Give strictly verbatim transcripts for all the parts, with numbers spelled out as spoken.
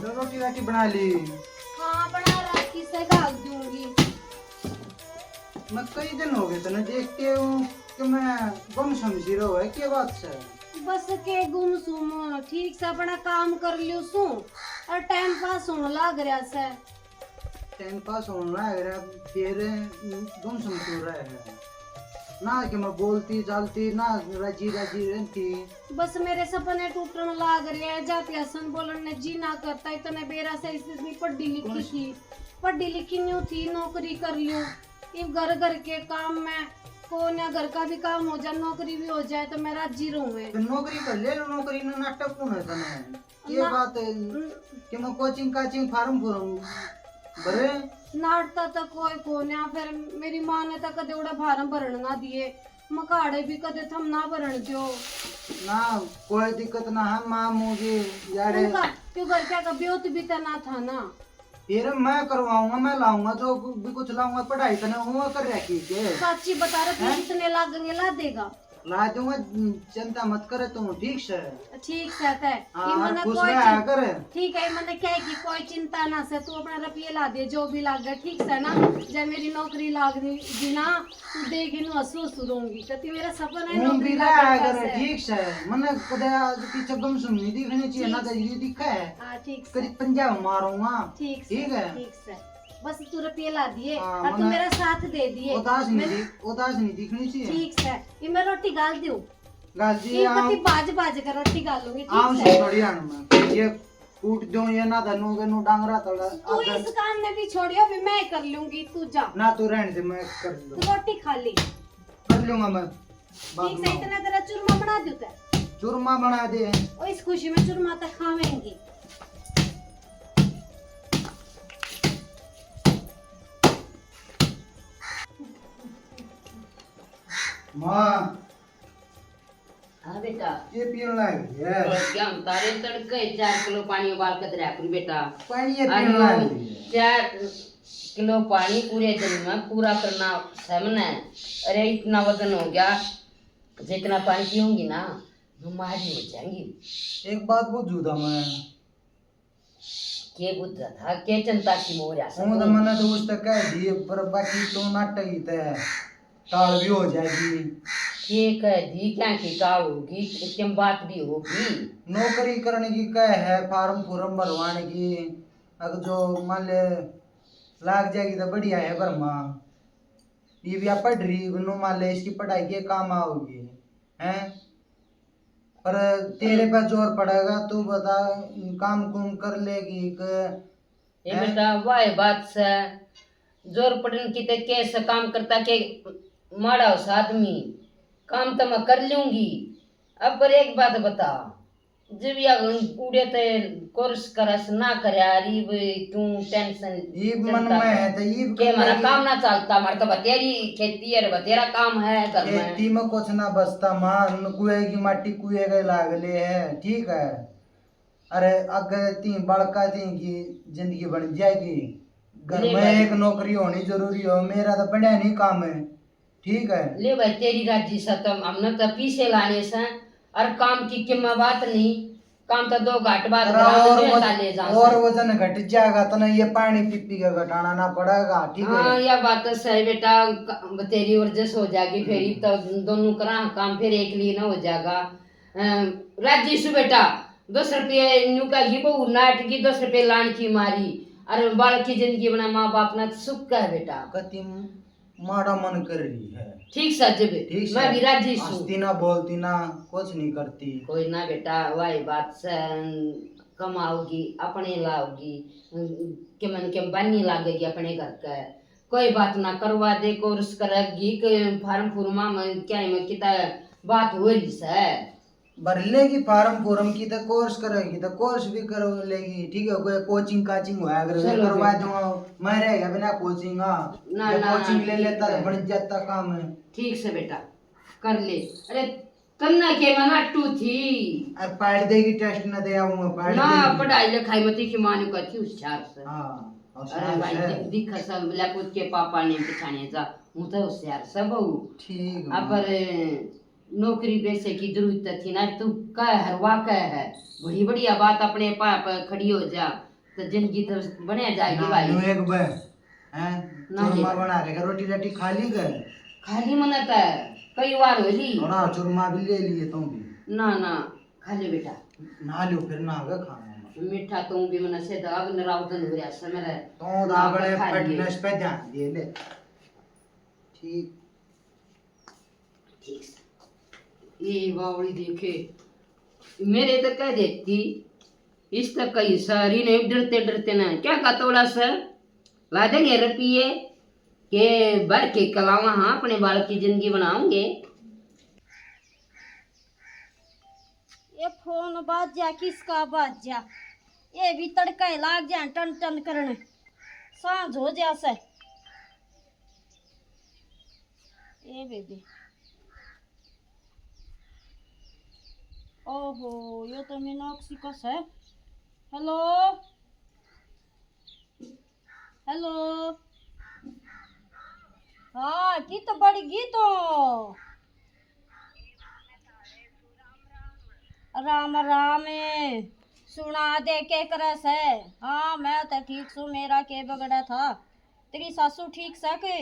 तो रोटी राटी बना ली? हाँ, बना रखी से, घाल दूंगी। मैं कई दिन हो गए तने देखते हूँ कि मैं गुमसुम सी रहो है, क्या बात से? बस के गुमसुम, ठीक से अपना काम कर लियो सू और टाइम पास होने लाग रहा से। टाइम पास होने लाग रहा, फिर गुमसुम क्यों रहे है? ना कि मैं बोलती चालती, ना राजी राजी रहती। बस मेरे सपने टूटन लाग रहे हैं, जाति हसन बोलन ने जी ना करता, इतने बेरा से इस, इतनी पढ़ी लिखी कौन सी? थी, पढ़ी लिखी न्यू थी, नौकरी कर लियो। इब घर, घर के काम में कौन है, घर का भी काम हो जाए, नौकरी भी हो जाए तो मैं राजी रहूं मैं। तो नौकरी कर ले, नौकरी में नाटक कौन है तने? ये ना। बात है हम्म। कि मैं कोचिंग काचिंग फार्म फूर्म भरे? नाटता तो कोई कोन्या, फिर मेरी माँ ने तो कदे उड़ा फार्म भरण ना दिए, मकाड़े भी कदे थम ना भरण दियो। ना, कोई दिक्कत ना है माँ, मुझे यारे उनका क्यों घर क्या का ब्योत भी तो ना था ना। फिर मैं करवाऊंगा, मैं लाऊंगा, जो भी कुछ लाऊंगा, पढ़ाई तने वो कर रखी के। साची बता रहा, हैं? कितने लागेंगे, ला देगा? ला दूंगा, चिंता मत करे तू, ठीक से? ठीक से ते। हाँ, ये और मने खुश कोई रहा चिं-, कर। ठीक है, मने क्या है कि कोई चिंता ना से, तू अपना रुपये ला दे, जो भी लागे, ठीक से ना? जब मेरी नौकरी लाग गई ना, तू देख इन्हू हंसू हंसू रोऊंगी, तो तू मेरा सपना है, हूँ नौकरी भी लाग रहा गई कर, से। ठीक से। मने कदे आज पीछे गुमसुम नहीं दिखनी चाहिए, ना ठीक। तो ये दिखा है। हाँ, ठीक से। करीब पंजाब मारूंगा। ठीक से, ठीक है? ठीक से। बस तू रुपये ला दिए हाँ, और तू मने मेरा साथ दे दिए। उदास नहीं मैं दि-, उदास नहीं दिखनी चाहिए। ठीक से, ये मैं रोटी गाल दूं। गाल दी, ये आओ। पति बाज बाज कर रोटी गालूंगी, ठीक आओ से? से थोड़ी आन में। ये कूट दूं, ये ना धनु के नु डांगरा तड़ा। तू आदर। इस काम में भी छोड़ियो, भी मैं कर लूंगी, तू जा। ना, तू रहने दे, मैं कर लूं। तू रोटी खा ले। कर लूंगा मैं। बाद ठीक में से, आओ। इतना तेरा चूरमा बना दूं ते। चूरमा बना दे। ओ, इस खुशी में चूरमा तो खावेंगी। माँ। हाँ बेटा। ये पीण लाग रही है। और क्या हम तारे तड़के चार किलो पानी उबाल के धरा करूँ बेटा। पानी ये आज पीण वो लाग रही है। चार किलो पानी पूरे दिन में पूरा करना है मने। अरे इतना वजन हो गया, जितना पानी पीऊंगी ना, बीमारी हो जाएंगी। एक बात पूछूं था मैं। के बुझा था, के चिंता की मोर आ वो तो सब? मैंने तो उस तक कह दी, पर बाकी तो नाटक ही तय टाल भी हो जाएगी। के कह दी, क्या की टाल होगी, किम बात भी होगी? नौकरी करने की कह है, फार्म फुर्म भरवाने की। अगर जो मान ले लाग जाएगी तो बढ़िया है, पर माँ ये भी आप पढ़ रही, नो मान ले इसकी पढ़ाई के काम आओगी, हैं? पर तेरे पे जोर पड़ेगा, तू बता, काम कुम कर लेगी के? ये हैं? बेटा, वाह बात से, जोर पड़न की ते के से काम करता के माड़ा हो सा आदमी, काम तो मैं कर लूंगी। अब पर एक बात बता, जब या उड़े ते कोर्स करस ना करया, री वे क्यों टेंशन ईब मन में है तो ईब के कर हमारा लेगी। काम ना चलता, हमारा तो बतेरी खेती है, बतेरा काम है घर में। खेती में कुछ ना बचता माँ, न कुएं की माटी कुएं के लाग ले है, ठीक है। अरे आगे ती बालका ती की जिंदगी बन जाएगी। घर ले में भाई। एक नौकरी होनी जरूरी हो, मेरा तो बड़ा नहीं काम है, ठीक है। ले भाई, तेरी राजी सा तो हमने तो पीसे लाने से, और काम की किम्मा बात नहीं, काम तो दो घाट बात अरे करा, और दुनिया वज-, का ले जा और से। वजन घट जाएगा, तने ये पानी पी पी के घटाना ना पड़ेगा, ठीक है। हाँ, यह बात तो सही बेटा, क-, तेरी वर्जस हो जाएगी, फिर हम्म। तो दोनों करा काम, फिर एक लिए ना हो जाएगा। अ, राजी सु बेटा, दस रुपये न्यू का ही बहू नाट की, दस रुपये लान की मारी, और बालक की जिंदगी बना, माँ बाप ना सुख का है बेटा। कति माड़ा मन कर रही है। ठीक सा जब ठीक मैं सा। भी राजी सु। हंसती ना, बोलती ना, कुछ नहीं करती। कोई ना बेटा, वही बात से, कमाओगी, अपने लाओगी, के मन के बानी लागेगी अपने घर का। कोई बात ना, करवा दे, कोर्स करेगी, के फार्म फुर्मा में क्या है, में किता बात हो रही से। भर लेगी फार्म फुर्म की, तो कोर्स करेगी, तो कोर्स भी कर लेगी, ठीक है। कोई कोचिंग काचिंग होया करे, चलो करवा बेटा। दूंगा, मैं रह गया बिना कोचिंग, हाँ। ना, ये ना, कोचिंग ले ठीक लेता है। तो बन जाता काम है। ठीक से बेटा, कर ले। अरे, कन्ना के मना टू थी। अरे, पाड़ देगी, टेस्ट ना दे आऊंगा, पाड़ ना, देगी। पढ़ाई लिखाई में तो की माँ ने कहती होशियार से। हाँ, होशियार अरे भाई, से। दिख, दिख सब ले खुद के पापा ने पिछाने जा, हूँ तो होशियार से बहू। ठीक है। अब पर नौकरी पैसे की जरूरत थी ना, तू कह हरवा कह है, बड़ी बढ़िया बात अपने पाप खड़ी हो जा। तो जिंदगी तो बढ़िया जाएगी ना, भाई। न्यू एक बार, हैं? ना चूरमा जी। बना रहेगा, रोटी राटी खा ली कर। खा ली मने तो, कई बार हो ली। थोड़ा चूरमा भी ले लिए तुम भी। ना, ना, खा ले बेटा। ना लियो, फिर ना होगा खाना। मीठा तुम भी मने से दाग नराव दन हो रहा से मेरे। तो ना दागड़े खा लिए। फिटनेस पे ध्यान दिए ले। ठीक। ठीक से। ये बावड़ी देखे, मेरे तो कह देती, इस तक कहीं सारी ने डरते डरते ना क्या का तोड़ा सर, ला देंगे रुपये के भर के कलावा, हाँ, अपने बालक की जिंदगी बनाओगे। ये फोन बाज्या, किसका बाज्या? ये भी तड़का ही लाग जा टन टन करने, सांझ हो जा से। ए बेबे, ओहो, यो तो मीनाक्षी का है। Hello, hello. हाँ, की तो बड़ी गई तो। राम राम। सुना दे, के करे से? हाँ, मैं तो ठीक सू, मेरा के बगड़ा था। तेरी सासू ठीक से के?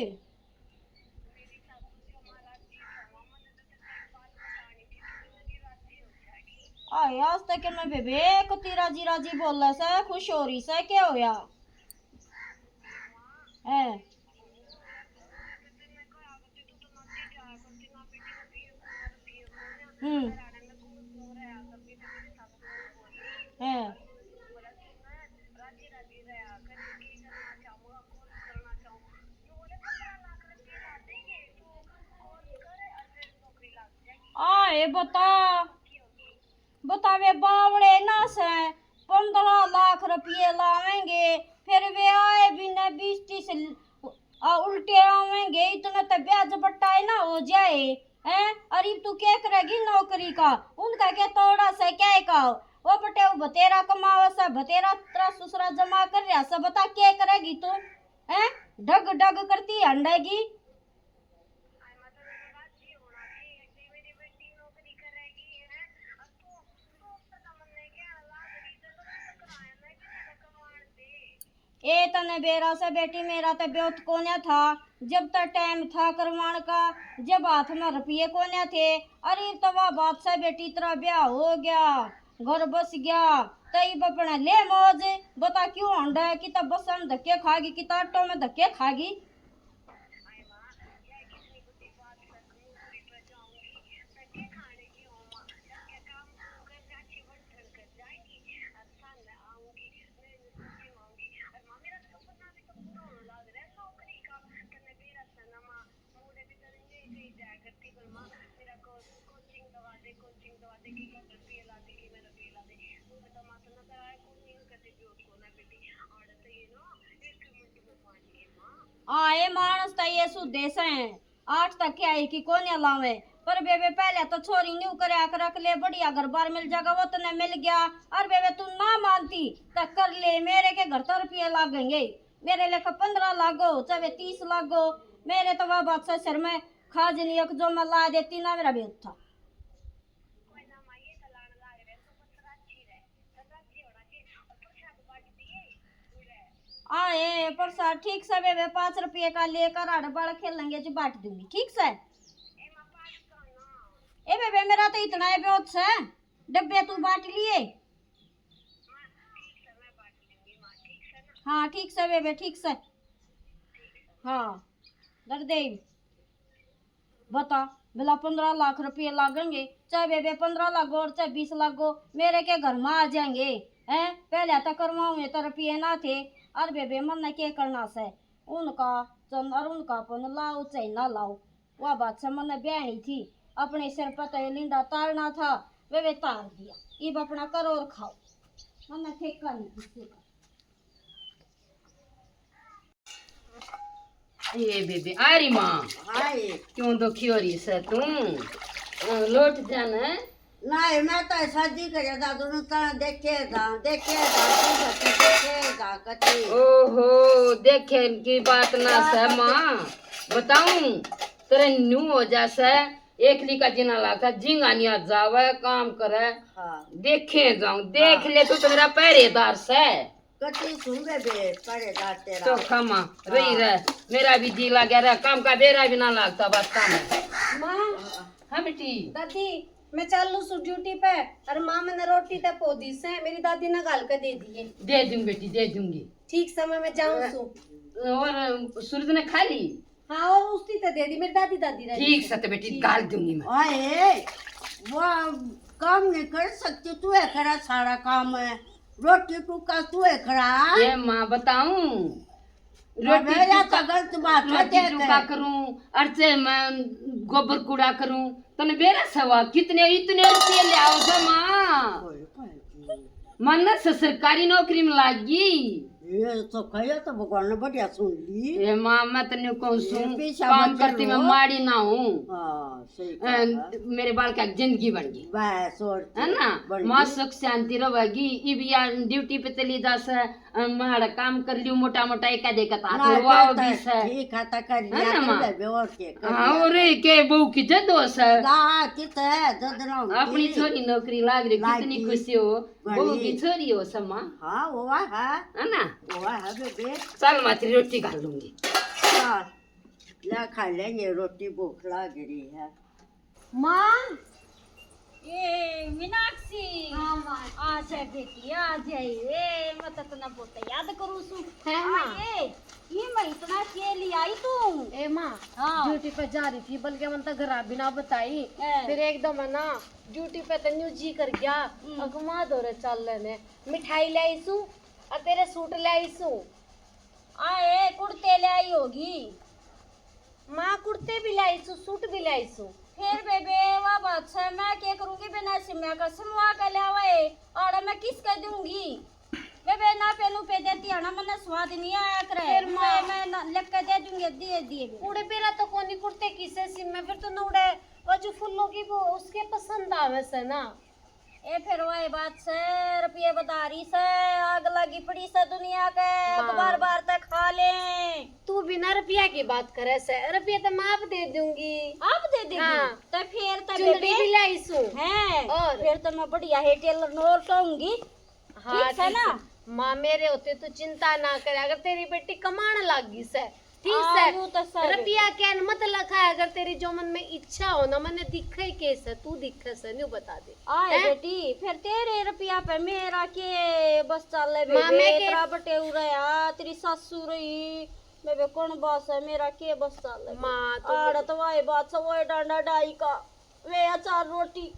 आए, आज तक मैं बेबे को ती राजी राजी बोले से, खुश हो रही से, क्या होया? हैं? हम्म। हैं। आए बता, बतावे बावड़े ना से, पन्द्रह लाख रुपये लावेंगे, फिर वे आए भी न बीस तीस ल-, आ, उल्टे आवेंगे, इतने तो ब्याज बट्टा ही ना हो जाए, हैं? अरे तू क्या करेगी नौकरी का? उनका क्या तोड़ा से, क्या का? वो बटे वो बतेरा कमावे से, बतेरा तेरा ससुरा जमा कर रहा से, बता क्या करेगी तू, हैं? ढग ढग करती हंडेगी। ए तने बेरा से बेटी, मेरा तो ब्योत कोन्या था, जब तक टाइम था करवाण का, जब हाथ में रुपये कोन्या थे। अरे तो वा बात से बेटी, तेरा ब्याह हो गया, घर बस गया, तो इब अपने ले मौज। बता क्यों हंडा है, किता बस में धक्के खागी, किता ऑटो में धक्के खागी। हाँ, ये मानस तो ये सुधे से हैं। आठ तक के आई की कोन्या लावे, पर बेबे पहले तो छोरी न्यू करया कर रख ले, बढ़िया घर बार मिल जाएगा, वो तने मिल गया। और बेबे तू ना मानती तो कर ले, मेरे के घर तो रुपये लागेंगे, मेरे लेखा पन्द्रह लागो चाहे तीस लागो, मेरे तो वह बात से सिर में खाज नहीं, एक जो मैं ला देती ना मेरा बेटा था। आए प्रसाद ठीक से बेबे, पाँच रुपये का लेकर आड़ बाड़ खेलेंगे जी, बांट दूंगी, ठीक से। ए बेबे, मेरा तो इतना ही बहुत से, डब्बे तू बांट लिए। हाँ ठीक से बेबे, ठीक से। हाँ, दर दे। बता, भला पन्द्रह लाख रुपये लागेंगे, चाहे बेबे पन्द्रह लागो और चाहे बीस लागो, मेरे के घर में आ जाएंगे। हैं, पहले तो करवाऊँ तो रुपये ना थे, और बेबे मन ने के करना से, उनका चंद और उनका पन लाओ चाहे ना लाओ, वह बात से मन ब्याहनी थी, अपने सिर पर तो ये लिंडा तारना था, वे वे तार दिया। इब अपना करो और खाओ, मन ठेका नहीं किसी का। ए बेबे, आ रही माँ। हाय। क्यों दुखी हो रही से तू? अ, लौट जाना है। नहीं, मैं तो शादी करे दादू ने ता देखे दा, देखे दा, तू बच्चे देखे दा कती। ओहो, देखे की बात ना से माँ। बताऊं, तेरे न्यू हो जा से, एकली का जीना लागता, झिंगा नहीं आ जावे, काम करे। हाँ। देखे जाऊं, देख हाँ। ले तू तो मेरा पहरेदार से। कति सुन बे, बे, पड़ेगा तेरा। चोखा माँ, रही हाँ। रह, मेरा भी जी लग गया रह, काम का बेरा भी ना लगता, बस काम है। माँ, हाँ बेटी। दादी, मैं चालू सु ड्यूटी पे, और माँ मैंने रोटी ते पो दी से, मेरी दादी ने घाल के दे दिए। दे दूंगी बेटी, दे दूंगी। ठीक समय में जाऊं सु। और सूरज ने खा ली? हाँ, और उसकी तो दे दी, मेरी दादी, दादी रह ठीक गई। सत बेटी, ठीक। घाल दूंगी मैं। ओए, वो काम नहीं कर सकती, तू है करा सारा काम है, रोटी टुका तू है करा। ये माँ बताऊं, रोटी अबे, या टुका, तो गलत बात है, रोटी देख। टुका करूं, अरचे मैं गोबर कूड़ा करूं, तने बेरा सवा कितने, इतने रुपये ले आओ सा माँ। ओए, ओए, ओए। मन से सरकारी नौकरी में लाग गई। ये तो कहे तो भगवान ने बढ़िया सुन ली। ए माँ, मैं तन्ने कहूँ ये सूं, पीछा काम बचे करती मैं हो। माड़ी ना हूँ। हाँ, सही ए, कहा। मेरे बाल का जिंदगी बन गई। बस, और है ना? बन माँ गई। सुख शांति रहेगी। इब या ड्यूटी पे चली जा से, अ, माड़ा काम कर लियो, मोटा मोटा एक आधे का तात ना, लुआओ करता भी से। ठीक है, तो कर है लिया ना, कर माँ? ले बे, और के, कर हाँ, लिया और कर। के बहू की जद हो से। ना, कित है, जद ना होती। अपनी छोरी नौकरी लाग रही, लाग कितनी गई। खुशी हो। बहू बनी। की छोरी हो से माँ। हाँ, हुआ है। है ना? हुआ है बेबे। चल माँ, तेरी रोटी खा लूंगी। हाँ, ला खा लेंगे रोटी, भूख लग रही है। माँ। ए, मीनाक्षी। हाँ, माँ। आ जा बेटी, आ जा। ए, मैं तो तन्ने बहुत याद करूँ सु। है, माँ। आ, ए, ये मैं इतना के ले आई तू? ए, माँ, हाँ। ड्यूटी पर जा रही थी, बल्कि मन तो घर भी ना बताई। हैं। फिर एकदम है ना, ड्यूटी पे तो न्यू जी कर गया। हम्म। अगमा दौरे चल लेने। मिठाई ले आई सु, और तेरे सूट ले आई सु। आए, कुर्ते ले आई होगी। माँ, कुर्ते भी लाई सु, सूट भी लाई सु। फिर बेबे, वा बात से मैं क्या करूंगी बिना सिम्या का सिलवा के ले आवे? और मैं किस के दूंगी? बेबे, ना पेनू पे देती है ना, मन्ने स्वाद नहीं आया करे। फिर माँ मैं, मैं ना, लिख के दे दूंगी, दिए, दिए बेबे। उड़े पेरा तो कोनी कुर्ते किसे सिम्या, फिर तो नौड़े वो जो फूलों की वो उसके पसंद आवे से ना। ए, फिर वही बात से, रुपये बधारी से, आग लगी पड़ी से दुनिया के, माँ। अखबार बार तक खा ले। तू बिना रुपया की बात करे से, रुपये तो मैं आप दे दूंगी। आप दे देगी? हाँ। तो फिर तो चुंदड़ी बेबे भी लाई सू। हैं। और? फिर तो मैं बढ़िया है टेलर नोर कहूंगी। हाँ, ठीक है ठीक ना? है। माँ, मेरे होते तू चिंता ना करे, अगर तेरी बेटी कमाण लाग गई से, ठीक हाँ, से, यूं तो सही। रुपया क्या न मत लखा, अगर तेरी जो मन में इच्छा हो ना, मने दिखे के से, तू दिखे से, न्यू बता दे। आए हैं? बेटी, फिर तेरे रुपया पे मेरा के बस चाले बे, माँ, मैं के तेरा बटेऊ रहा, तेरी सासू रही, मैं बे कौन बस है, मेरा के बस चाले बे? माँ, तू आड़ तो वाए बात से, वो डांडा डाई का। वे अचार रोटी।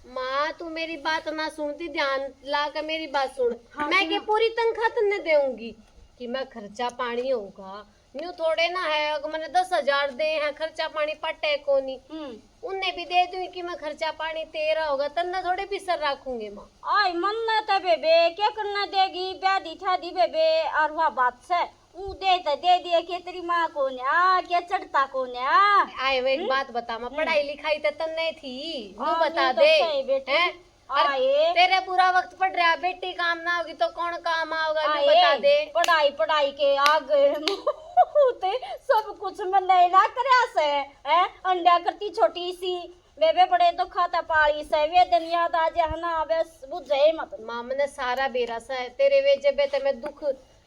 माँ, तू मेरी बात ना सुनती, ध्यान ला के मेरी बात सुन। हाँ, मैं के सुनो। पूरी तनख्वाह तन्ने देऊंगी कि मैं खर्चा पानी होगा। न्यू थोड़े ना है, अगर मैंने दस हजार दे हैं, खर्चा पानी पटे कोनी। हम्म। उन्हें भी दे दूंगी कि मैं खर्चा पानी तेरा होगा, तन्ने थोड़े बिसर रखूंगी माँ। आई मन्ने तो बेबे, क्या करना देगी, ब्याह दी था दी बेबे, और वह बात से। ऊ दे तो दे दिए, के तेरी माँ को न्या, के चढ़ता को न्या। आए, वो एक हम्म? बात बता, मैं हम्म। पढ़ाई लिखाई तो तन्ने थी, न्यू हाँ, बता न्यू तो दे। सही बेटी। हैं? और आए। तेरे बुरा वक्त पड़ रहा, बेटी काम ना होगी तो कौन काम आओगा, न्यू आए। बता दे। पढ़ाई, पढ़ाई के आगे मुंह ते सब कुछ मैंने ना करया से, हैं? अंड्या करती छोटी सी, बेबे बड़े दुखा ते पाली से, वे दिन याद आ जा ना, बस बुझे मत। माँ, मने सारा बेरा से, तेरे वे जबे ते मैं दुख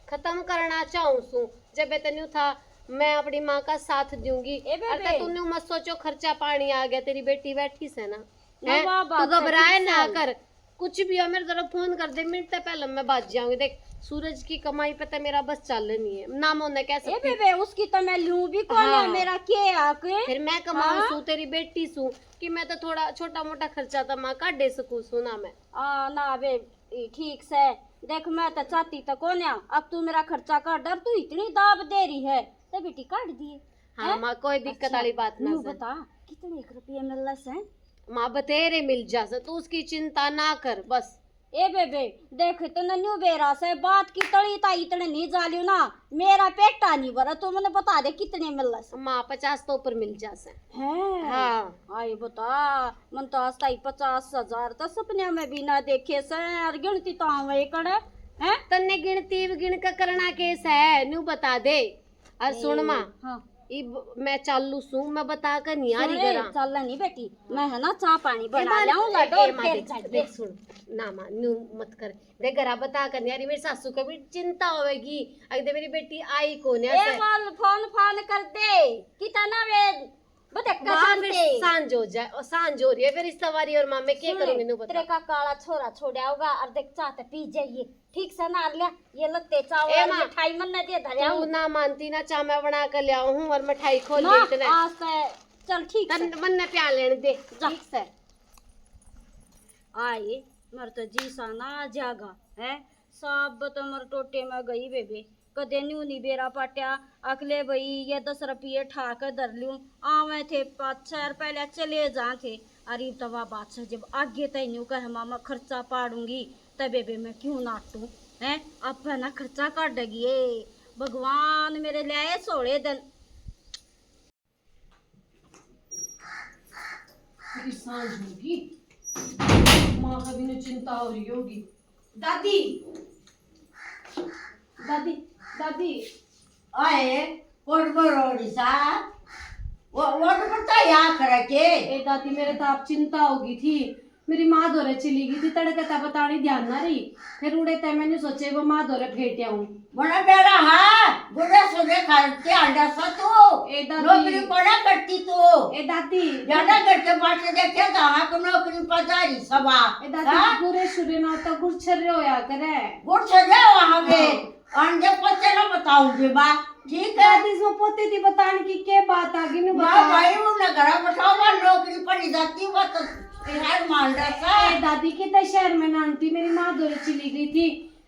खत्म करना चाहूँ सू, जबे ते न्यू था, मैं अपनी माँ का साथ दूंगी। ए बेबे। अरे तू न्यू मत सोचो, खर्चा पानी आ गया, तेरी बेटी बैठी से ना। ना हैं? वाह, तू बात है, घबराए ठीक ना से। कर, कुछ भी हो मेरे तरफ फोन कर दे, मिनट ते पहले मैं बाज जाऊंगी। देख, सूरज की कमाई पे तो मेरा बस चल नहीं है, ना मैं उन्हें कह ए सकती। बेबे, उसकी तो मैं लूं भी कौन है, हाँ। मेरा के हक? फिर मैं कमाऊं हाँ? सू, तेरी बेटी सू, कि मैं तो थोड़ा छोटा मोटा खर्चा तो माँ काढ़े सकूं सू ना मैं। आ, ना बे, ई ठीक से। देख, मैं तो चाहती तो कोन्या, अब तू मेरा खर्चा काट, अब तू इतनी दाब दे रही है, तो बेटी काट दिए। हाँ हैं? माँ, कोई दिक्कत अच्छा, वाली बात ना न्यू से। बता, कितने एक रुपये मिल से? माँ, बतेरे मिल जा से, तू उसकी चिंता ना कर बस। ए बेबे, देख, तन्ने न्यू बेरा से, बात की तली ताई इतने नहीं जा लियो ना, मेरा पेटा नहीं भरा, तू मने बता दे कितने मिल से? माँ, पचास तो ऊपर मिल जा से। हैं? हाँ। आई बता, मन तो आज ताई पचास हजार तो सपने में भी ना देखे से, और गिनती तो आवे कड़े, हैं? तन्ने गिनती गिन के करना के से, न्यू बता दे। और सुन ए, माँ, हाँ। इब मैं चालू सूं, मैं बता के नहीं आ रही सुने, घरा। चल नहीं बेटी, मैं है ना चाय पानी ए बना माँ, लाऊं, ए, लाडो ए माँ, फिर देख, जाइए। देख सुन, ना माँ, न्यू मत कर। देख घरा बता के नहीं आ रही, मेरी सासू को भी चिंता होगी। अगर मेरी बेटी आई कौन है ए ऐसे। बोल, फोन फान कर दे, कितना वे बतक्का माँ, फिर शांति। सांझ हो जाए, और सांझ हो रही है, फिर इस सवारी और माँ मैं क्या सुने, करूंगी, न्यू बता। तेरे का काला छोरा छोड़ा होगा और देख चाह ते पी जाइए। ठीक से ना लिया, ये लत्ते चावल ए और माँ, मिठाई मन ने दे धरया तू हूँ। ना मानती ना, चाह मैं बना के ले आऊँ हूँ और मिठाई खोल माँ, ले इतने। आज तो चल ठीक तन से। मन ने प्यार लेने दे, जा। ठीक से। आई, मर तो जी सा ना आ जागा, है? सब तो मर टोटे में गई बेबे, कदे न्यू नहीं बेरा पाट्या, अकले भाई ये दस रुपये ठा के धर लूं, आवे थे पाँच छह रुपये ले चले जा थे। अरे तवा बादशाह जब आगे तय न्यू कह मामा खर्चा पाड़ूंगी, तबे बे मैं क्यों नाटू? हैं, अब ना खर्चा काटेगी ए। भगवान मेरे ले आए सोले दिन। फिर सांझ होगी, माँ का भी न्यू चिंता हो रही होगी। दादी, दादी, दादी। आए, कोट पर हो रही सा। वो, वो तो पता या करे के। ए दादी, मेरे तो आप चिंता होगी थी। मेरी माँ धोरे चली गई थी, तड़के तै बतानी ध्यान ना रही। फिर उड़े तै मैंने सोचे वो माँ धोरे फेट आऊं। बड़ा बेरा है, गुड़े सुड़े करके आंडा सा तू। ए दादी। नौकरी पड़ा करती तू। ए दादी। ज्यादा करके बाटे देखे कहाँ को नौकरी पधारी सवा। ए दादी, हाँ? गुड़े सुड़े ना तो गुड़ छर्रे होया करे। गुड़ छर्रे वहाँ पे। हाँ। आंडे पत्ते ना बताऊंगी बा, ठीक है? दादी, इसमें पोते थी बताने की क्या बात आ गई, मैं ना बता। भाई, वो ना घरा बैठा हुआ, नौकरी पड़ी जाती हुआ तो शहर मान जाता। ए दादी, कितना शहर में ना आंटी, मेरी माँ धोरे चली गई थी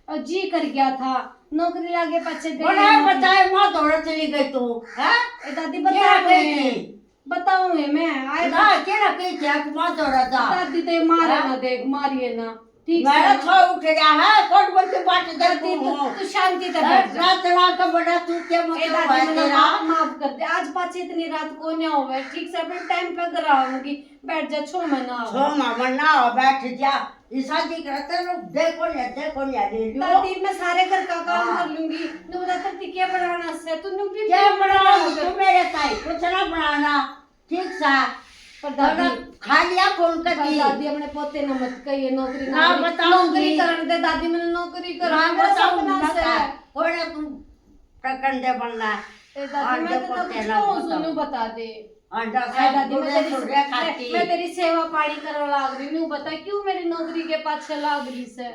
और जी कर गया था, नौकरी लागे पाछे गई बड़ा ना थी। बताए, माँ धोरे चली गई तू, हैं? ए दादी, क्या बता गई मैं। थी? बताऊं है मैं, आए ना, तो के ना कही थी, आंख मार दो रहा था। दादी ते मारे हाँ? ना देख, मारिए ना। ठीक मेरा से। थो उठ गया है, कोट बोल के बात दे दादी, तू तू, हूँ। तू शांति से बस बैठ जा। रात रात का बड़ा तू क्या ए मतलब दादी, है मैंने तेरा? माफ, माफ कर दे। आज पाछे इतनी रात को नहीं होवे। ठीक से अपने टाइम पे घर आऊंगी। बैठ जा, छो महीना हो। छो महीना हो, बैठ जा। ये शादी करते लोग देखो नहीं, देखो नहीं, ले लो। दादी, मैं सारे घर का काम हाँ। कर लूंगी। नु बता, तेरे क्या बनाना से? तू नु भी क्या बनाना है? तू मेरे ताई कुछ ना बनाना। ठीक सा। पर दादी, थोड़ा खा लिया फोन कर पर दी। दादी, अपने पोते ना मत कहिए, नौकरी ना ना करी। बताऊंगी। नौकरी करन दे दादी, मैंने नौकरी करन ना दे, बताऊंगी, सपना से। बता। थोड़ा तू टकन दे बनना। ए दादी, आंडे मैं तो पोते कुछ ना कहूँ, बताऊं। सुनू बता दे। आंडा ए सब दादी, मैं गुड़े तेरी सुड़े से-, खाती। मैं तेरी सेवा पानी करन लाग रही हूँ, बता क्यों मेरी नौकरी के पाछे लाग रही से?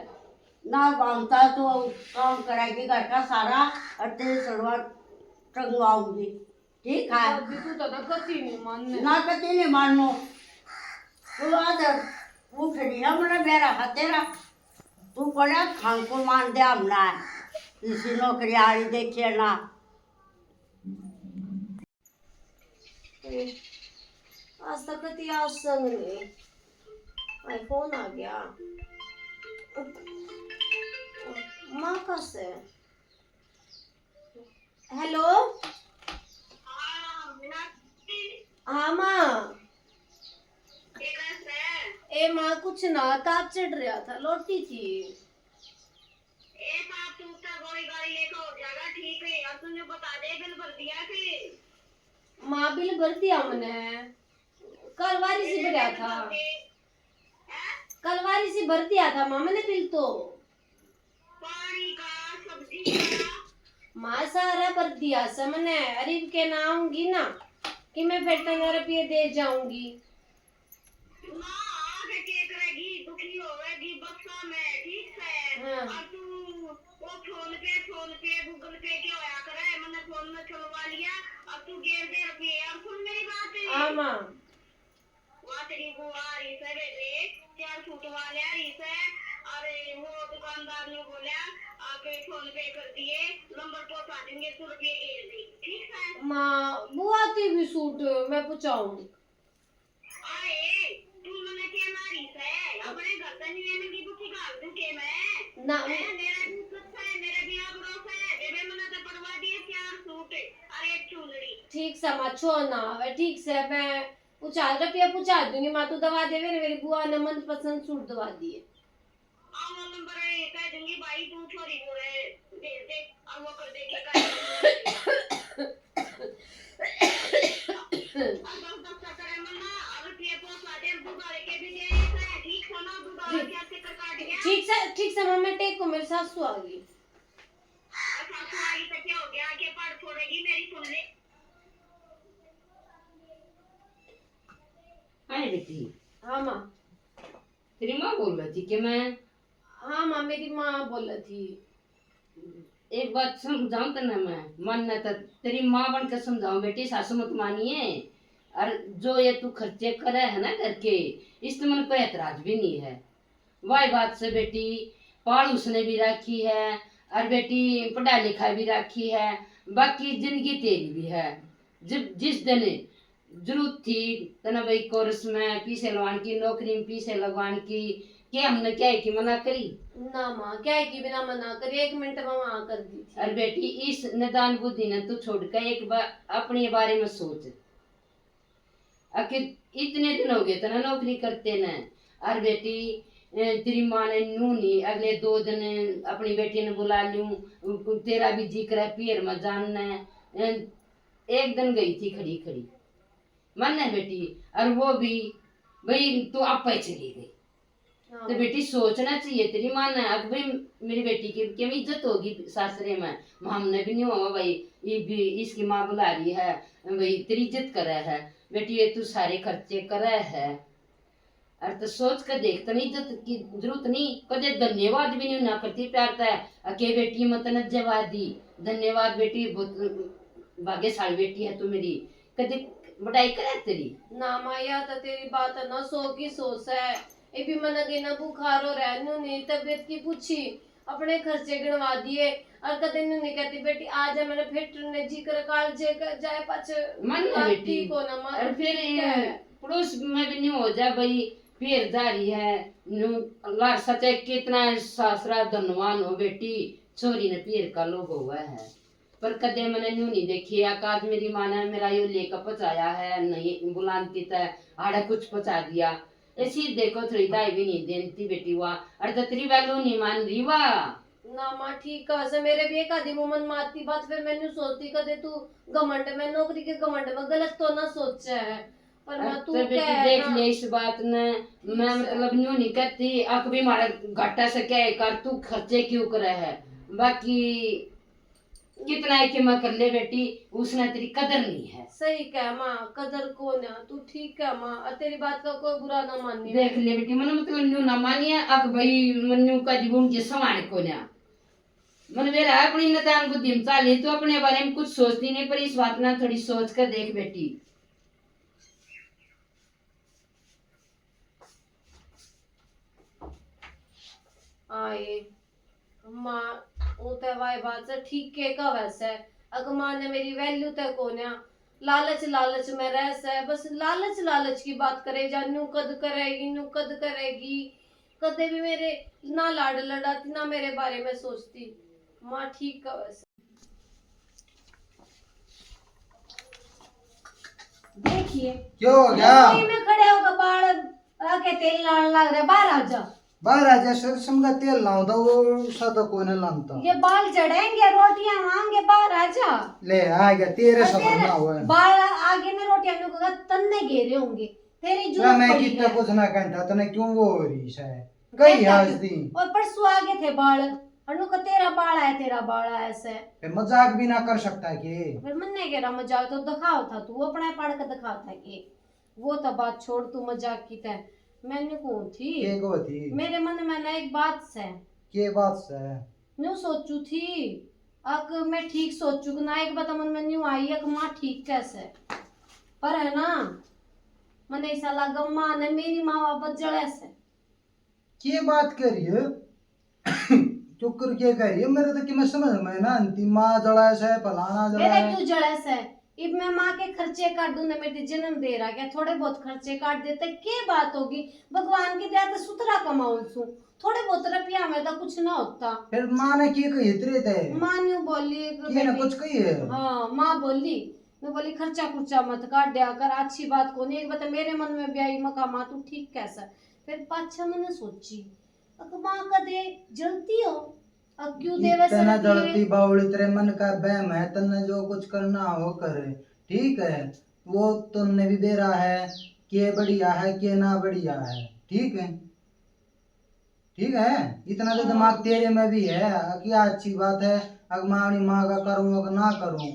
ना मानता तो काम करेगी घर का सारा, और तेरी सलवार टंगवाऊंगी। ठीक है। दादी, तू तो ना कती नहीं मानने। ना कती नहीं माननो। तू आज उठ रही है, हमने बेरा हा तेरा। तू पड़ा खान को मान दे हमने। इसी नौकरी आली देखिए ना। आज तक कती आज संग नहीं। आई फोन आ गया। माँ का से? हेलो। हाँ, मीनाक्षी। हाँ, माँ। के कर से? ए, माँ, कुछ ना, ताप चढ़ रहा था, लोटी थी। ए, ताप तू तो गोली गाली लेकर हो जाएगा, ठीक है, और तू जो बता दे, बिल भर दिया कि? माँ, बिल भर दिया मैंने, कल वारी से भरा था। कल वारी से भर दिया था माँ मैंने बिल तो। पानी का, सब्जी का। माँ सारा भर दिया से मैंने, अरीब के ना आऊंगी ना कि मैं फिर तेरह रुपये दे जाऊंगी। माँ आके के करेगी, दुखी होवेगी बक्सा में, ठीक से। हाँ। और तू वो फोन पे, फोन पे, गूगल पे के होया करे, मैंने फोन में चलवा लिया, अब तू गेर दे रुपये। और सुन मेरी बात। हाँ माँ। वा तेरी बुआ रही से बेबे, चार सूट वाले आ रही से। अरे वो दुकानदार ने बोला, आप फोन पे कर दिए, नंबर पहुंचा देंगे, सौ रुपये गेर दे, ठीक है? माँ, बुआ ती भी सूट मैं पहुंचाऊं। आए, तू मने के मारी से? अपने घर से नहीं लेने की बुद्धि घाल दूं के मैं? ना। हैं, मेरा भी सुख है, मेरे भी आबरो से, बेबे मने तो पड़वा दिए चार सूट और एक चुंदड़ी। ठीक से माँ, छो ना आवे, ठीक से मैं पूछा, रुपया पूछा दूंगी माँ, तू दवा देवे ने, मेरी बुआ ने मनपसंद सूट दवा दिए। हाँ, वो नंबर है, कह दूंगी भाई, तू छोरी को रे, भेज दे, और वो कर देगी, कर देगी। और दस दस का करे मन्ना, और ये पोसा दे, दूध वाले के भी दे, ये तो है, ठीक से ना, दूध वाला ठीक। क्या चक्कर काट गया? ठीक से, ठीक से, मम्मी, टेक को, मेरी सासू आ गई। और सासू आ गई तो क्या हो गया? आके पाड़ फोड़ेगी मेरी, सुन ले। अरे बेटी। हाँ माँ। तेरी माँ बोल रही थी कि मैं हाँ माँ, मेरी माँ बोल रही थी। एक बात समझाऊं तन्ने मैं, मन ने तो तेरी माँ बन के समझाऊं बेटी, सासू मत मानिए। और जो ये तू खर्चे करे है ना घर के, इस तो मन कोई एतराज भी नहीं है। वाई बात से बेटी, पाल उसने भी राखी है, और बेटी पढ़ा लिखा भी राखी है, बाकी जिंदगी तेरी भी है। जब जिस दिन जरूरत थी तने भाई कोरस में पीछे लगवान की, नौकरी में पीछे लगवान की, के हमने क्या है कि मना करी? ना माँ, क्या है कि बिना मना करी, एक मिनट में वहाँ कर दी थी। अरे बेटी, इस नादान बुद्धि ने तू छोड़ के एक बार अपने बारे में सोच। आखिर इतने दिन हो गए तने नौकरी करते ने। अरे बेटी, अ, तेरी माँ ने नू नहीं, अगले दो दिन अपनी बेटी ने बुला लूं, तेरा भी जी करे पीहर में जान ने। अ, एक दिन गई थी खड़ी खड़ी, मन है बेटी, और वो भी भाई तू आपे चली गई। हाँ। तो बेटी सोचना चाहिए तेरी माँ ने, अब भाई मेरी बेटी की केम इज्जत होगी सासरे में, हमने भी नहीं हुआ भाई, ये भी इसकी माँ बुला रही है, भाई तेरी इज्जत करे है बेटी, ये तू सारे खर्चे करे है। अरे तो सोच के देख, तने इज्जत की जरूरत नहीं, कदे धन्यवाद भी नहीं ना करती प्यार तै। अके बेटी, मैं तने जवाब दी, धन्यवाद बेटी, बहुत भाग्यशाली बेटी है तू मेरी, कदे बड़ाई करे तेरी। ना माँ, या तो तेरी बात है ना, सौ की सौ सै। ये भी मन के ना बुखार हो रहा है, नू नहीं तबीयत की पूछी, अपने खर्चे गिणवा दिए। और कदे नू नहीं कहती, "बेटी आ जा, मेरे फिट ने जी कर काल जे कर जाए पाछे।" मन ना बेटी। को ना माँ, और फिर ठीक है। पड़ोस में भी नहीं हो जा भाई, फिर जा रही है नू। लार सचे कितना सासरा धनवान हो बेटी, छोरी ने पीहर का लोग हुआ है। पर कदे मैंने न्यू नहीं देखी है, आज मेरी माँ ने मेरा यो लेकर पहुंचाया है, नहीं बुलानती तै आड़े कुछ पहुंचा दिया। ऐसी देखो थोड़ी दाई भी नहीं देती बेटी वा, अरे तो तेरी value नहीं मान रही वा। ना माँ, ठीक कह से, मेरे भी एक आधी मुंह मन मारती बात, फिर मैंने सोचती कदे तू घमंड में, नौकरी के घमंड में गलत तो ना सोचे है, पर माँ अब तू तो बेटी कह देख ना। ले इस बात ने, मैं ठीक से। मतलब न्यू नहीं कहती, अक भी मारा घाटा से क्या है कर, तू खर्चे क्यों करे है, बाकी कितना है कि मैं कर ले बेटी, उसने तेरी कदर नहीं है। सही कह माँ, कदर को ना, तू ठीक कह माँ, और तेरी बात का कोई बुरा ना मानिए। देख ले बेटी, मैंने मतलब न्यू ना मानिए, अक भाई मन्नू का जीवन के समान को ना। मन मेरा अपनी नदान बुद्धि में चाले, तू अपने बारे में कुछ सोचती नहीं, पर इस बात ना थोड़ी सोच कर देख बेटी। आए माँ, वो तो वाई बात से ठीक के कहवे से, अक माँ ने मेरी value तो कोन्या, लालच लालच में रह से, बस लालच लालच की बात करे जा, न्यू कद करेगी, न्यू कद करेगी, कदे भी मेरे ना लाड लड़ाती, ना मेरे बारे में सोचती। माँ ठीक कहवे से। देखिए, क्यों हो गया? रसोई में खड़े होकर बाल आके तेल लाने लग रहे, बाहर आ जा। बाहर आ जा, सरसम का तेल लाऊं तो वो सा तो कोई ना लानता। ये बाल झड़ेंगे, रोटियां मांगे, बाहर आ जा। ले, आ गया, तेरे और सब तेरे ना हुआ है। बाल आगे ने रोटियां नु का तन्ने घेरे होंगे, तेरी ना, जरूरत मैं पड़ी कितना है। कुछ ना कहता, तने क्यों वो हो रही है? गई कहता आज भी। दिन। और परसों आगे थे बाल, अनु का तेरा बाल आया, तेरा बाल आया से। फिर मजाक भी ना कर सकता के? फिर मन्ने कह रहा मजाक तो दिखाओ था तू, अपना पढ़ के दिखाओ था के? वो तो बात छोड़ तू मजाक की तै। मैंने कौन थी? के को थी? मेरे मन में ना एक बात से। के बात से? न्यू सोचू थी, अक मैं ठीक सोचू कि ना, एक बात मन में न्यू आई, अक माँ ठीक कैसे? पर है ना, मने ऐसा लगा माँ ने मेरी माँ बाबत जले से। के बात कर रही है? चुकर के कह रही है? मेरे तो कि मैं समझ में ना आती। माँ जला से, फलाना जला मेरा है। क्यों जला से? इब मैं माँ के खर्चे काट दूं ना, मेरे जन्म दे रहा क्या? थोड़े बहुत खर्चे काट देते, के बात होगी? भगवान की दया तो सुथरा कमाऊं सू, थोड़े बहुत रुपया में तो कुछ ना होता। फिर माँ ने के कही तेरे ते? माँ न्यू बोली कि के ना बेटी, कुछ कही है? हाँ, माँ बोली, मैं बोली, "खर्चा खुर्चा मत काट दिया कर, अच्छी बात को नहीं।" एक बात मेरे मन में भी आई, मका माँ तू ठीक कह सै। फिर पाछा मैंने सोची, अक माँ कदे जलती हो, अब क्यों देवे इतना शर्त ये? जलती बावली, तेरे मन का बहम है, तन्ने जो कुछ करना हो कर, ठीक है? वो तन्ने भी बेरा है के बढ़िया है, के ना बढ़िया है, ठीक है? ठीक है, इतना तो हाँ। दिमाग तेरे में भी है कि अच्छी बात है, अगर मैं अपनी माँ का करूँ, अगर ना करूँ,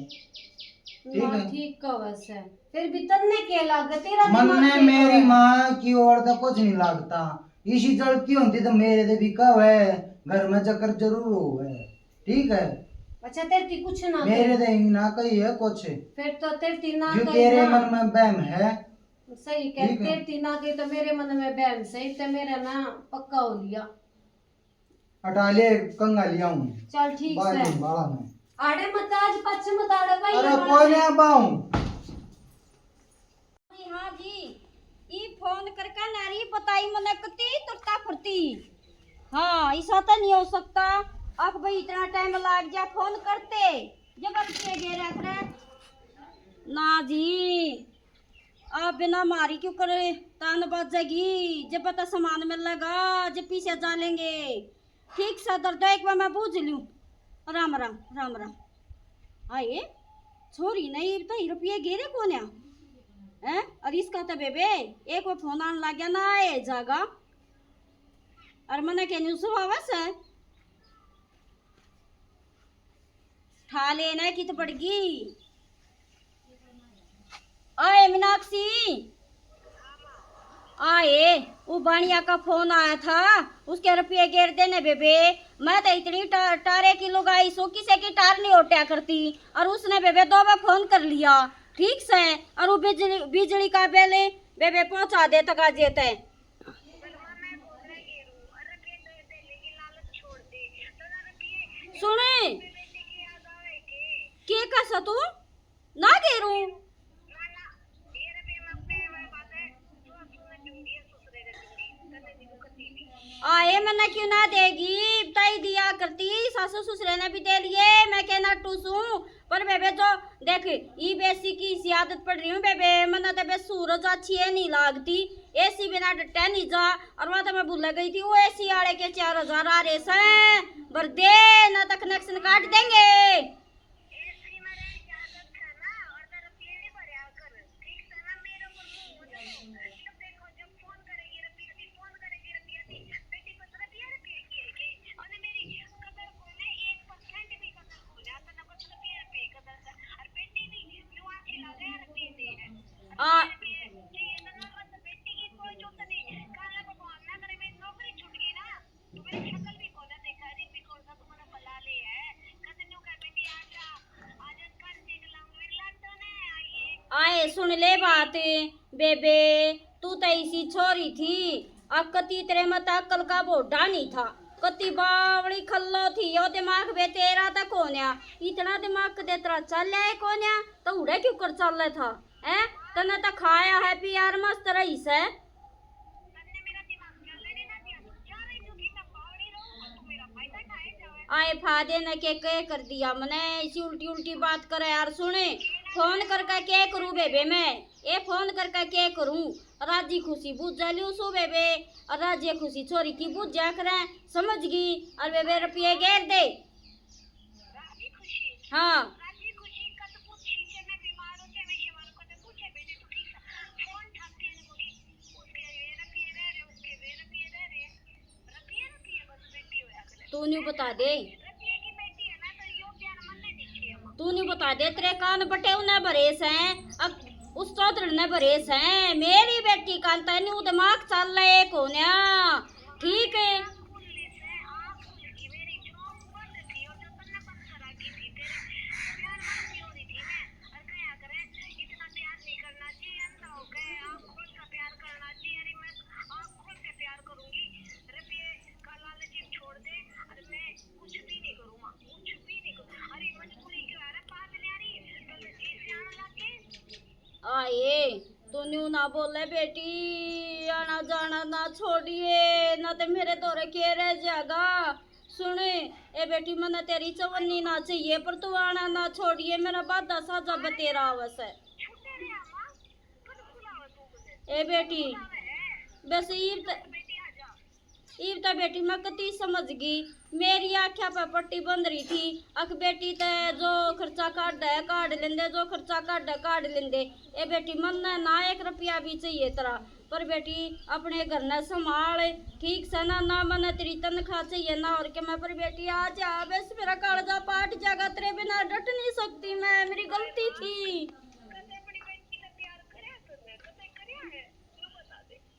ठीक माँ है? ठीक कह वैसे, फिर भी तन्ने के लागे, तेरा मन दिमाग ने के मेरी है? माँ की ओर तो कुछ नहीं लगता। इसी जलती होती तो मेरे दे भी कह है, घर में चक्कर जरूर हो है, ठीक है? अच्छा, तेरे ती कुछ ना मेरे कही। दे ही ना कही है कुछ। फिर तो तेरे ती ना जो कही तेरे ना। मन में बहम है। सही कह, ठीक है। तेरे ती ना कही तो मेरे मन में बहम सही, ते मेरा ना पक्का हो लिया। हटा ले, कंगा लिया हूँ। चल ठीक बाहर से। नहीं, बाहर में। आड़े मत आज, पाछे मत आड़े भाई, अरे हमारा कोई नहीं। नहीं आबा हूँ। हाँ जी, ई फोन करके नारी बताई मने कती तुरता फुरती। हाँ, ऐसा तो नहीं हो सकता। अब भाई इतना टाइम लाग जा फोन करते, जब अब के गे रख रहे। ना जी, आप बिना मारी क्यों करे तान बाजेगी, जब पता सामान मिलेगा, जब पीछे जा लेंगे। ठीक सा दर्द एक बार मैं बूझ लूं। राम राम, राम राम। आए, छोरी नहीं तो रुपये गेरे कोन्या। हैं? और इसका तो बेबे एक बार फोन आने लग गया ना, आए जागा। और मने के न्यू सुहावस है। ठा लेना कित पड़गी। ओए मीनाक्षी, आए, वो बानिया का फोन आया था, उसके रुपये गेर देने बेबे। मैं तो इतनी टा-, टारे की लुगाई सो, किसे की टार नहीं ओटा करती। और उसने बेबे दो बार फोन कर लिया, ठीक से। और वो बिजली, बिजली का बिल बेबे पहुंचा दे तक आ जेते। सुने, के कसा तू? ना गेरू। आए मन्ने क्यों ना देगी, बताई दिया करती, सासू ससुरे ने भी दे लिए, मैं के नाटू सूं। पर बेबे जो देख, ई बेसी की इसी आदत पड़ रही हूँ बेबे, मन्ने तो बे सूरज अच्छी है नहीं लागती, एसी बिना डटा नहीं जा। और वहाँ तो मैं भूल गई थी, वो एसी आले के चार हजार आ रहे सै, भर दे, ना तो कनेक्शन काट देंगे। आ, आए सुन ले बात, बेबे, तू तो इसी छोरी थी, अब कती तेरे में तो अक्ल का भोडा नहीं था, कती बावली खल्लो थी, यो दिमाग बे तेरा तो कोन्या, इतना दिमाग कदे तेरा चल आए कोन्या, तो उड़े क्यों कर चल था, हैं? तने तो खाया है पिया मस्त रही से। आए फादे ने के, के कर दिया मने, इसी उल्टी उल्टी बात करे यार। सुने, फोन करके के करूँ बेबे मैं, ए फोन करके के करूँ? राजी खुशी बुझा लियो सू बेबे, और राजी खुशी छोरी की बुझा करे, समझ गई? और बेबे रुपये गेर दे। हाँ। तू न्यू बता दे, तू न्यू बता दे, तेरे कान बटे उन्हें भरे सै, अब उस चौधरी ने भरे सै। मेरी बेटी कान तै न्यू दिमाग चल रहे कोन्या, ठीक है। आए, तू न्यू ना बोले बेटी, आना जाना ना छोड़िए, ना ते मेरे धोरे के रह जाएगा। सुन ए बेटी, मन्ने तेरी चवन्नी ना चाहिए, पर तू आना ना छोड़िए, मेरा बादा साजा बतेरा आवस है। ए बेटी, बस ईब त-, इब तो बेटी मैं कती समझ गई। मेरी आख्या पे पट्टी बंध रही थी, अक बेटी ते जो खर्चा काढ़ है काढ़ लेंदे, जो खर्चा काढ़ है काढ़ लेंदे। ए बेटी, मन्ने ना एक रुपया भी चाहिए तेरा, पर बेटी अपने घर ने संभाल, ठीक से ना, ना मन्ने तेरी तनख्वाह चाहिए ना और के मैं, पर बेटी आ जा, बस मेरा कालजा पाट जाएगा, तेरे बिना डट नहीं सकती मैं, मेरी गलती थी।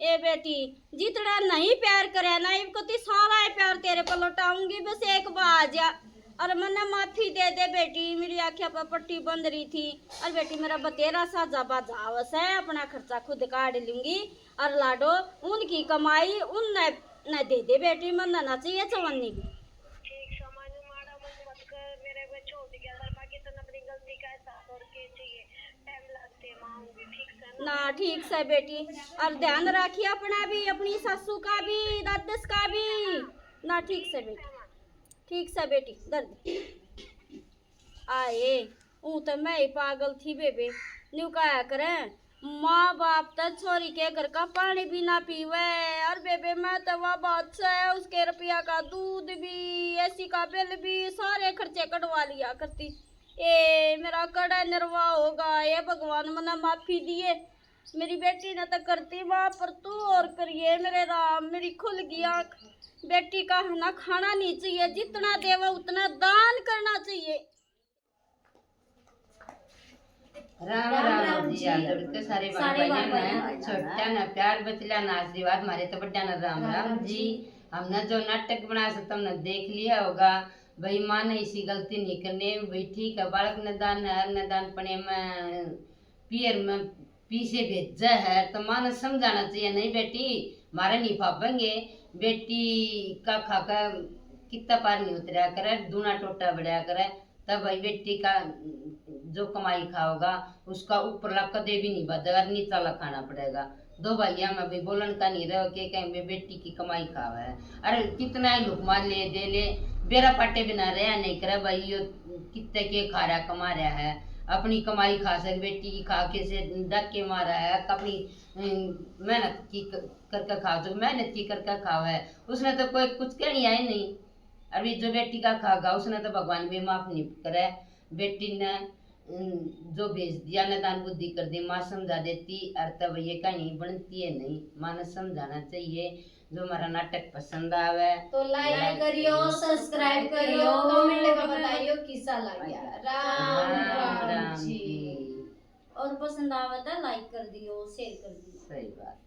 ए बेटी, जितना नहीं प्यार करे ना, इब को ती सारा ही प्यार तेरे पर लौटाऊंगी, बस एक बार आ जा। और मन्ने माफी दे दे बेटी, मेरी आख्या पर पट्टी बंध रही थी। और बेटी, मेरा बतेरा साजा बाजा आवस है, अपना खर्चा खुद काढ़ लूंगी। और लाडो, उनकी कमाई उनने न दे दे बेटी, मन्ने ना चाहिए चवन्नी भी। ठीक समझ माड़ा मन मत कर, मेरे को छोड़ गया, पर बाकी तन अपनी गलती का एहसास और के चाहिए, टाइम लगते माँ होंगी, ठीक से ना? ना, ठीक से बेटी, और ध्यान रखिए अपना भी, अपनी सासू का भी, दादस का भी। ना, ठीक से बेटी, ठीक से बेटी, दर्द आए। ऊ तो मैं ही पागल थी बेबे, न्यू कहा करे, माँ बाप तो छोरी के घर का पानी भी ना पीवे। और बेबे, मैं तो वह बात से उसके रुपया का दूध भी, एसी का बिल भी, सारे खर्चे कटवा लिया करती। ए मेरा कड़ा निर्वाह होगा, ए भगवान मना माफी दिए। मेरी बेटी ने तो करती माँ, पर तू और करिए मेरे राम, मेरी खुल गई आँख। बेटी का है ना खाना नहीं चाहिए, जितना देवे उतना दान करना चाहिए। राम राम जी, हाथ जोड़ के सारे भाई बहन, छोटा ना प्यार, बचला ना आशीर्वाद, मारे तो बड्डा ना राम राम जी। हमने जो नाटक बनाया सो तुमने देख लिया होगा। भाई माँ ने इसी गलती नहीं करने, भाई ठीक है, बालक ने दान है, ने दान पने में पियर में पीसे भेजा है, तो माँ ने समझाना चाहिए, नहीं बेटी, मारे नहीं फापेंगे। बेटी का खाकर कितना पार नहीं उतरा करे, दूना टोटा बढ़िया करे, तब भाई बेटी का जो कमाई खाओगा, उसका ऊपरला कदे भी नहीं बचेगा, नीचा ला खाना पड़ेगा। दो भाइयां में भाई बोलन का नहीं रहो, के कहें बे-, बेटी की कमाई खावे है। अरे कितना ही लुकमा ले दे ले, बेरा पाटे बिना रहा नहीं करे भाई, यो कितने के खा रहा, कमा रहा है, अपनी कमाई खा सक, बेटी की खा के से धक्के मारा है, अपनी, अम, मेहनत की क-, करके खाओ, जो मेहनत की करके खावे है, उसने तो कोई कुछ कहनी आए नहीं। अभी जो बेटी का खागा, उसने तो भगवान भी माफ नहीं करे। बेटी ने, अम, जो भेज दिया, ने दान बुद्धि कर दी, माँ समझा देती, और तब ये कहानी बनती है नहीं। माँ ने समझाना चाहिए। जो हमारा नाटक पसंद आवे तो like करियो, subscribe करियो, comment का बताइयो किसा लग गया। राम राम जी। और पसंद आवे तो like कर दियो, share कर दियो। सही बात।